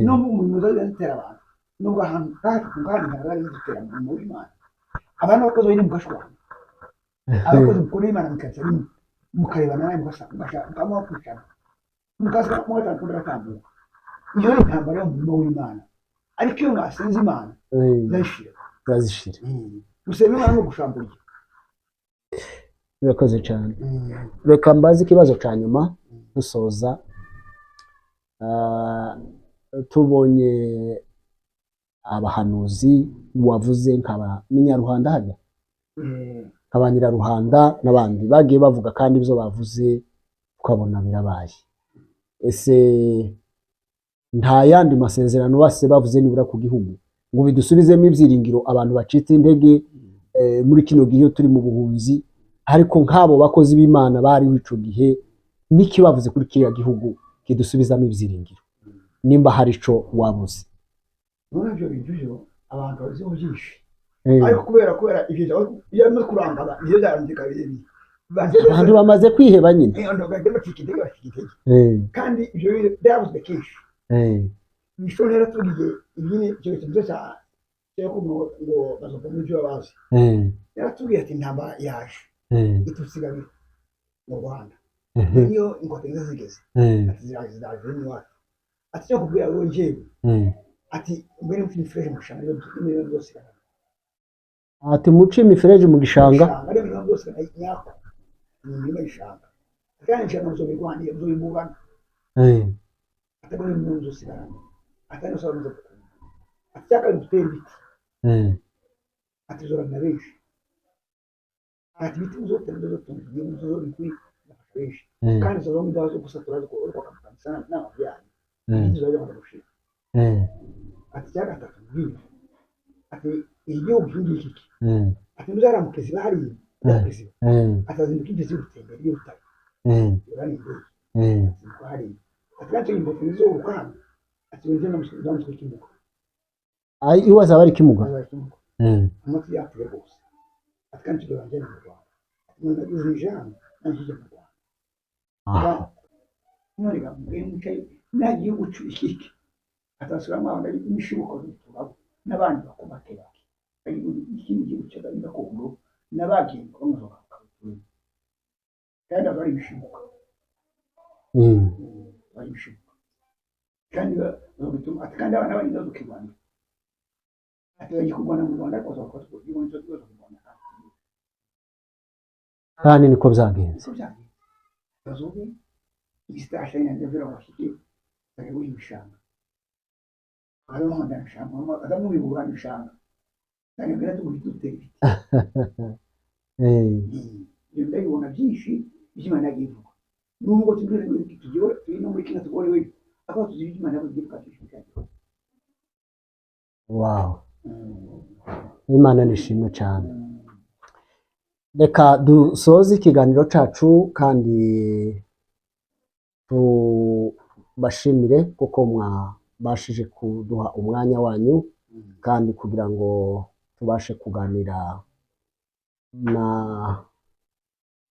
No mu murimo zari zitera abantu, nubwo ahantu hafi ku nganda intambara zari zidutera mu murimo w'Imana. Abantu bakozi bari mugashwana, abakozi mukuru b'Imana mukaza rimwe mukarebana nawe, mukamuha kwicara, mukaza mugatanga gatambuka. Iyo ni intambara yo mu murimo w'Imana, ariko iyo mwasenze Imana zayishira. Urazishira. Gusenga Imana no gushambura. Urakoze cyane. Reka mbaze ikibazo cya nyuma dusoza. Tubonye abahanuzi wavuze nkaba n'Inyaruhanda hajya nka ba Nyiraruhanda n'abandi bagiye bavuga, kandi ibyo bavuze tukabona birabaye. Ese nta yandi masezerano base bavuze nibura ku gihugu ngo bidusubizemo ibyiringiro, abantu bacitse intege muri kino gihe iyo turi mu buhunzi? Ariko nk'abo bakozi b'Imana bariho ico gihe, n'iki bavuze kuri kiriya gihugu kidusubizamo ibyiringiro, nimba hari ico wabuze? None ibyo bintu byo abantu babiziho byinshi, ariko kubera ibyo iyo bimaze kurangara niyo byarangika birebire. Abantu bamaze kwiheba nyine. Bacika intege, bacika intege. Kandi ibyo bintu byavuzwe kenshi. Mishoni yaratubwiye ibyini, icyo kintu cya cyo ngo bazova muri byo bazi. Yaratubwiye ati intambara yaje itusigabira mu Rwanda, niyo inkotanyi zigeze, ati ziraje, ziraje n'iwacu. Ati cyo kubwira wowe njyewe, ati mbere mfite imifereje mu gishanga niyo byose. Ati muce imifereje mu gishanga. Gishanga ariyo mirima byose nyako ni imirima y'igishanga, kandi igishanga muzobirwanira, muzobiburana. Atari muri muzosigarana, atari nusaba muzokunda. Ati cyakabiri dutera ibiti, ati bizoramira benshi, ati ibiti muzotera muzotunga igihugu, muzobikwi bafasha benshi, kandi muzobamo imbaho zo gusatura zo kubaka amakanisa n'amazu yanyu, ibiti bizajya gushira. Ati icya gatatu mbwira, ati iki gihugu iki ngiki, ati muzaramuke ziba hariya kuziba, atazinduka imbizi y'urutembere y'urutare ura ni indege zinduka hariya. Ati kandi imbuto zizoruka hano, ati winjire ndamuswe kimuga. Ai, iwe azaba ari kimuga. Azaba kimuga. Amatwi yapfuye rwose. Ati kandi tujya banjyane mu Rwanda, ati none uzije hano nanjye mu Rwanda. None bamubwiye mwicaye nta gihugu cy'iki, atasubiramo aho imishibuko zituraho n'abandi bakomate bake, ikindi gihugu cy'agakondo n'abagiye bamwe bakabitura kandi aba ari ibishibuka. Ari ibishibuka kandi babituma. Ati kandi abana bari bazuka i Rwanda, ati bagiye kurwana mu Rwanda, ariko bazakora ibona icyo kibazo mu Rwanda. Kandi niko byagenze. Niko byagenze, bazobe ibisitasha nyine bafite bari guha ibishanga, baramuhanda ibishanga, bakamubiburana ibishanga kandi mbere tugura dutera ibiti. Ibyo ndabibona byinshi by'Imana yagiye ivuga, nubwo turi tugiye turi no muri kino tugorewe, ariko tuzi ibyo Imana yavuze tukabishimira. Wow, Imana nishimwe cyane. Reka dusoze ikiganiro cyacu kandi tubashimire kuko mwabashije kuduha umwanya wanyu kandi kugira ngo tubashe kuganira na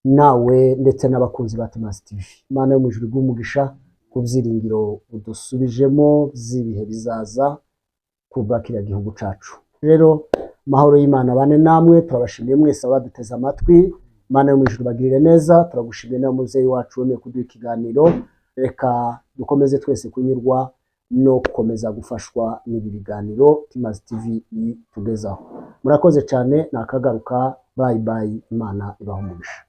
nawe ndetse n'abakunzi ba Timazi TV. Imana yo mu ijuru iguhe umugisha ku byiringiro udusubijemo by'ibihe bizaza kubwa kiriya gihugu cyacu. Rero amahoro y'Imana bane namwe, turabashimiye mwese abaduteze amatwi. Imana yo mu ijuru bagirire neza. Turagushimiye nawe mubyeyi wacu wemeye kuduha ikiganiro. Reka dukomeze twese kunyurwa no gukomeza gufashwa n'ibi biganiro Timazi TV itugezaho. Murakoze cyane, nakagaruka. Bye bye, Imana ibahe umugisha.